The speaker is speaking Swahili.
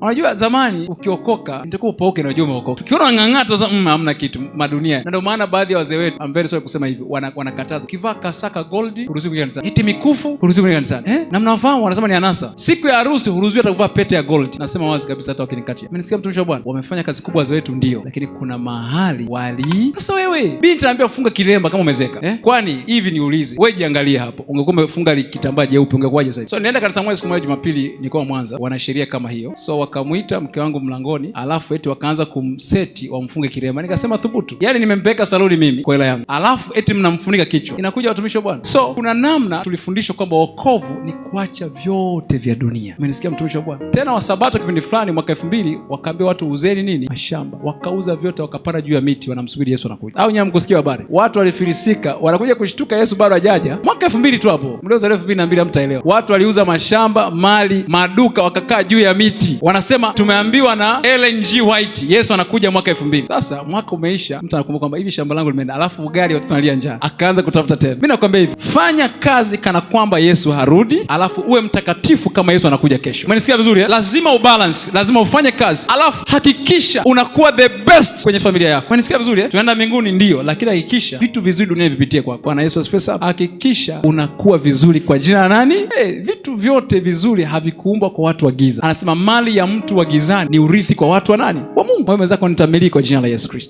Unajua zamani ukiokoka nitakuwa upauke na unajua umeokoka. Ukiona ng'ang'aa tu sasa hamna kitu madunia. Na ndio maana baadhi ya wazee wetu, I'm very sorry kusema hivi, wanakataza. Ukivaa kasaka gold huruhusiwi kuingia kanisani. Eti mikufu huruhusiwi kuingia kanisani. Eh? Na mnafahamu wanasema ni anasa. Siku ya harusi huruhusiwi hata kuvaa pete ya gold. Nasema wazi kabisa hata wakinikatia. Mmenisikia mtumishi wa Bwana? Wamefanya kazi kubwa wazee wetu ndio, lakini kuna mahali wali. Sasa wewe binti anaambia funga kilemba kama umezeka. Eh? Kwani hivi niulize, wewe jiangalie hapo. Ungekuwa umefunga kitambaa jeupe ungekuwaje sasa? So nienda kanisa moja siku moja Jumapili nilikuwa Mwanza, wana sheria kama hiyo. So wakamwita mke wangu mlangoni, alafu eti wakaanza kumseti wamfunge kilemba. Nikasema thubutu, yaani nimempeleka saluni mimi kwa hela yangu, alafu eti mnamfunika kichwa. Inakuja watumishi wa Bwana. So kuna namna tulifundishwa kwamba wokovu ni kuacha vyote vya dunia. Umenisikia mtumishi wa Bwana? Tena Wasabato kipindi fulani mwaka 2000 wakaambia watu uzeni nini mashamba, wakauza vyote, wakapanda juu ya miti, wanamsubiri Yesu anakuja. Au nyinyi mkusikia habari? Watu walifilisika, wanakuja kushtuka Yesu bado hajaja. Mwaka 2000 tu hapo, mliozaliwa 2002 hamtaelewa. Watu waliuza mashamba, mali, maduka, wakakaa juu ya miti, wanasema tumeambiwa na Ellen G. White Yesu anakuja mwaka 2000. Sasa mwaka umeisha, mtu anakumbuka kwamba hivi shamba langu limeenda, alafu ugali watoto wanalia njaa, akaanza kutafuta tena. Mimi nakwambia hivi, fanya kazi kana kwamba Yesu harudi, alafu uwe mtakatifu kama Yesu anakuja kesho. Umenisikia vizuri eh? Lazima ubalance, lazima ufanye kazi, alafu hakikisha unakuwa the best kwenye familia yako. Umenisikia vizuri eh? Tunaenda mbinguni ndio, lakini hakikisha vitu vizuri dunia vipitie kwako. Bwana Yesu asifiwe sana. Hakikisha unakuwa vizuri kwa jina la nani? Hey, vitu vyote vizuri havikuumbwa kwa watu wa giza. Anasema mali ya mtu wa gizani ni urithi kwa watu wa nani? Wa Mungu. Wewe mwenzako nitamiliki kwa jina la Yesu Kristo.